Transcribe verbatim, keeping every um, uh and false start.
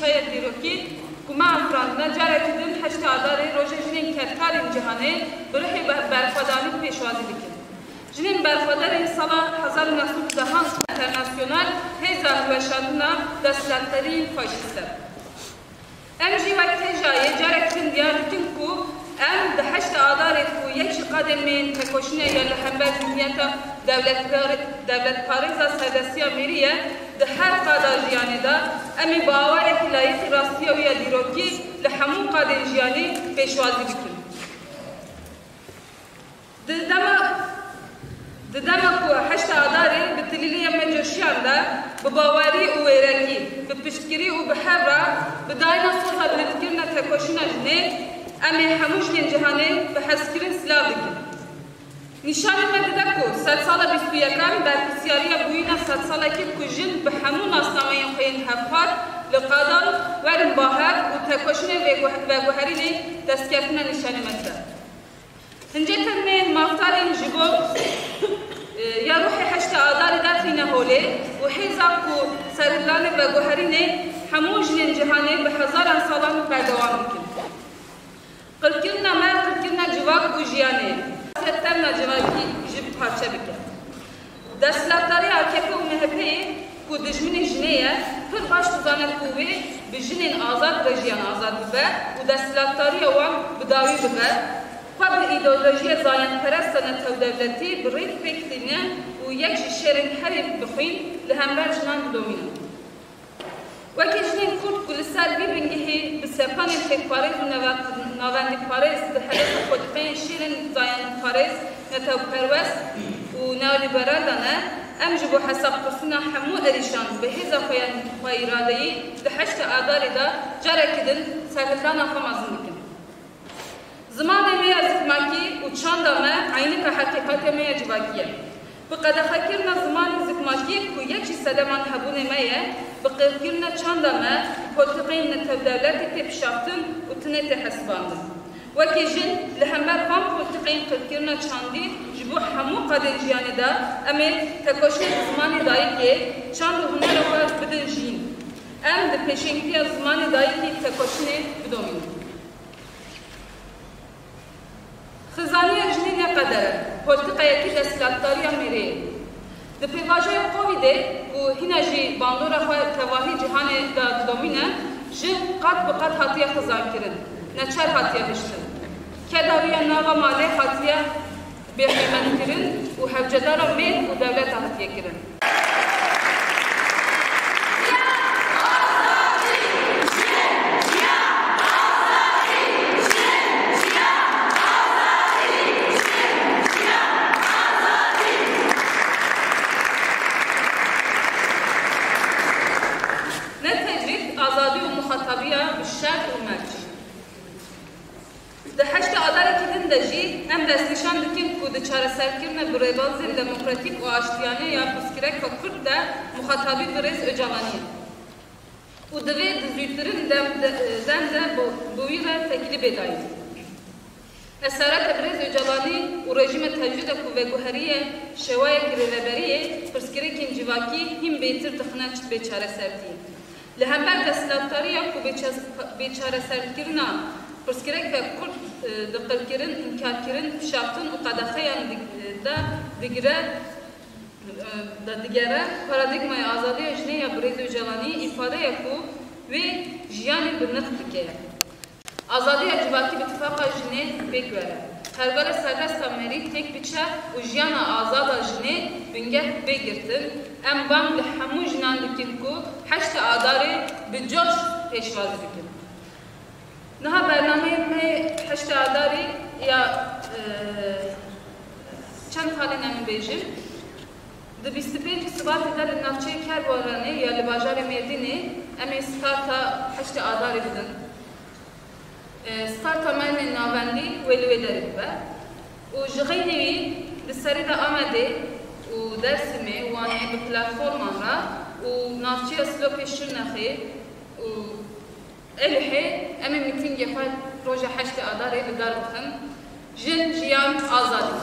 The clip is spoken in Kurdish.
Xeya dîrokî ku me afirandine, careke din heştê Adarê Roja Jinên Kedkar ên Cîhanê bi ruhê be-, berxwedanî pêşwazî dikin. Jinên berxwedar ên sala hezar û neh sed û dehan ku enternasyonal hêzan weşandina desthilatdariyên faşîst e. Em jî wek têjayê carek din diyar dikin ku em di heştê Adarê ku yek ji qadên me yên tekoşînê ya li hember zihniyeta dewletpar-, dewletparêza serdestiya mêrî ye, di her qada jiyanê de em ê bi awarekî layîqî rastiya wî ya dîrokî li hemû qadên jiyanê pêşwazî bikin. Di dema, di dema ku heştê Adarê bi tilîliyê me coşiyan de, bi bawerî û wêrekî, bi piştgirî û bi hev re bi dayîna soza bilindkirina tekoşîna jinê, em ê hemû jinên cîhanê bi hezkirin silav dikin. Nîşanî me dide ku sedsala bîst û yekan berpirsyariya bûyîna sedsalekî ku jin bi hemû nasnameyên xwe yên hevpar li qadan werin ba hev û tekoşînên veguh-, veguherînê destkeftine nîşanî me dide. Hincetên me yên mafdar ên ji bo, e, ya ruhê heştê Adarê derxîne holê û hêza ku serhilanê veguherînê hemû jinên cîhanê bi hezaran salan berdewam dikin. Qirkirina me, qirkirina civak û jiyanê, siyaseta nacivakî jî parçe bike. Desthilatdariya A K P û M H P'ê ku dijminê jinê ye, pir baş dizane ku wê bi jinên azad re jiyan azad bibe û desthilatdariya wan bi dawî bibe, xwe bi îdeolojiyê zayendperesta netewdewletî bi rêk pêk tîne û yek ji şerên herî bixwîn li hember jinan didomîne. Wekî jinên Kurd ku li ser vî bingehî bi sepanên pêkparêz û nava-, navendîparêz di hedefê xwe dixin, şêrên zayendîparêz, netewperwest û neolîberal de ne, em ji bo hesabpirsîna hemû êrîşan bi hêza xwe ya xweîradeyî di heştê Adarê de careke din serhildana xwe mezin dikin. Zimanê me ya zikmakî û çanda me eynika heqîqetê me ya civakî ye. Bi qedexekirina zimanê zikmakî ku yek ji sedeman hebûnê me ye, bi qirkirina çanda me bi polîtîkeyên netewdewletî tê pişaftin û tune tê hesibandin. Wekî jin li hember van polîtîkeyên qirkirina çandî ji bo hemû qadên jiyanê de em ê tekoşînê bi zimanê dayikê, çand û hunera xwe bidin jiyîn. Em di pêşengtiya zimanê dayikê tekoşînê bidomînin. Xizaniya jinê ne qeder e, polîtîkayekî desthilatdariya mêrê ye. Di pêvajoya Covidê ku hîna jî bandora xwe tevahî cîhanê de didomîne, jin qat bi qat hatiye xizankirin, neçar hatiye hiştin. Keda wî ya nava malê hatiye bêqîmetkirin û hewcedara mêr û dewleta hatiye kirin. Ne tecrîd, azadî û muxatabiya bi şert û merc. Di heştê Adarê kî din de jî em destnîşan dikin ku di çareserkirina bi rêbazên demokratîk û aştiyane ya pirsgirêka Kurd de muxatabî Birêz Ocalanî ye û divê di zûtirin dem de, dem de bo-, bi wî re teklîfê dayîn. Esareta Birêz Ocalanî û rejîma tecrîda ku veguheriye şewayekî rêveberiyê pirsgirêkên civakî hîn bêtir dixine bê çaresertiyê. Li hember desthilatdariya ku bê çes-, bê çareserkirina pirsgirêka Kurd, e, di qirkirin, înkarkirin, pişaftin û qedexeyan dig-, de digire, e, de digere, paradîgmaya azadiya jinê ya Birêz Ocalanî îfade ye ku wê jiyanê bi nirx dike. Azadiya civakî bi tifaqa jinê pêk were. Perwera serdesta mêrî têk biçe û jiyana azad a jinê bingeh bê girtin, em bang li hemû jinan dikin ku heştê Adarê bi coş pêşwazî bikin. Niha bernameyên me heştê Adarê ya, e, çend xalên em bêjin. Di bîst û pênc Sibatê de li navçeyê Kerboranê ya li bajarê Mêrdînê em ê starta heştê Adarê bidin. E, starta me nê navendî wê li wê derê bibe. Û ji xeynê wî di serê de Amedê û Dêrsimê, Wanê bi platforman re û navçeya Silopê, Şirnexê û Êlihê em ê mîtîngê xwe roja heştê Adarê li dar bixin. Jin, jiyan, azadî.